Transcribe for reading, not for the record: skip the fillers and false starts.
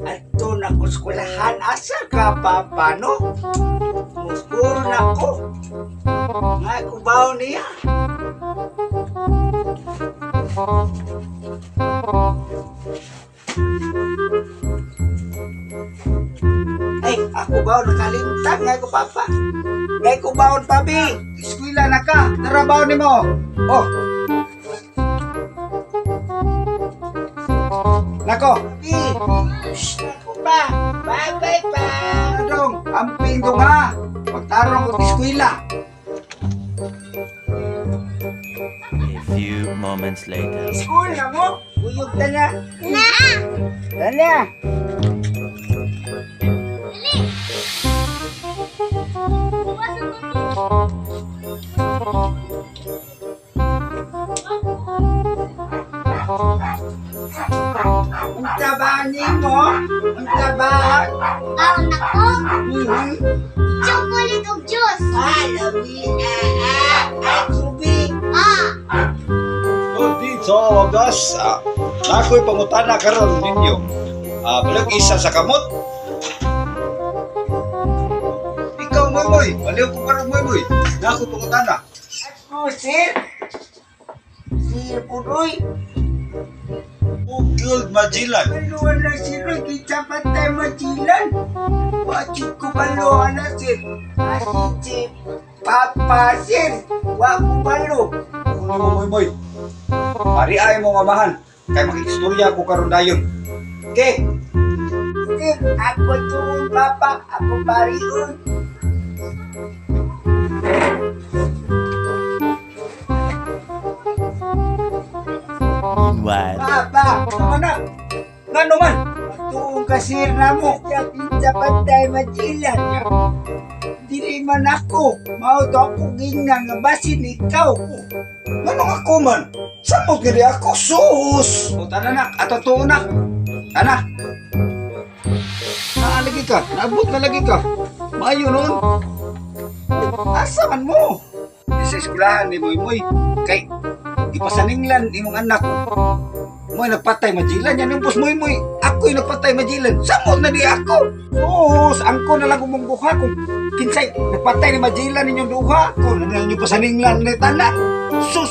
Adto na ko eskwelahan, asa ka papa no? Mukul na ko. Nga kubaw niya. Ay, ako ba nakalimtan nga ko papa. Ngay ko baon pabi. Eskwela na ka. Tara baon nimo. Oh. Nako, Pabi. Shh, ako pa. Bye bye pa. Adong, amping dong ha. Pagtarong ko eskwela. A few moments later. School na mo. Uyog ta na. Na. Tana. Unsa ba nimo? Unsa ba? Baon nako, chocolate ug juice. Ah, labi. Ah, ah, ah, tubig. Ah, Oh, di so wagas. Ako'y pangutana karon ninyo. Balag isa sa kamot. Ikaw, Moy Moy. Baliw ko karon, Moy Moy. Na ako'y pangutana. Ako, sir. Sir Puroy. Who killed Magellan? Baluan na sir, kita patay majilan. Wajib ko baluan na sir. Asi si Papa sir. Wa ko balo. Ano mo, Moy Moy? Pari ay mo mamahan. Kay makikistorya ko karon dayon. Okay. Sir, ako tuon papa, ako pariun. Meanwhile. Papa, Anak, ngano man? Tuon ka sir na mo. Kinsa patay majilan. Dili man ako. Mao to ako gingan nga basin ikaw. Nganong ako man? Samot gid ako sus. O tana nak, ato tuon nak. Ana. Naalagi ka, naabot na lagi ka. Maayo noon. Asa man mo? Di sa eskwelahan ni Moy Moy. Kay ipasaninglan imong anak. Moy nagpatay majilan yan yung Moy Moy. Ako'y nagpatay majilan. Samot na di ako. Sus, angko na lang umong duha kung kinsay nagpatay ni majilan ninyong duha. Ko na lang yung pasaninglan ni tanan. Sus,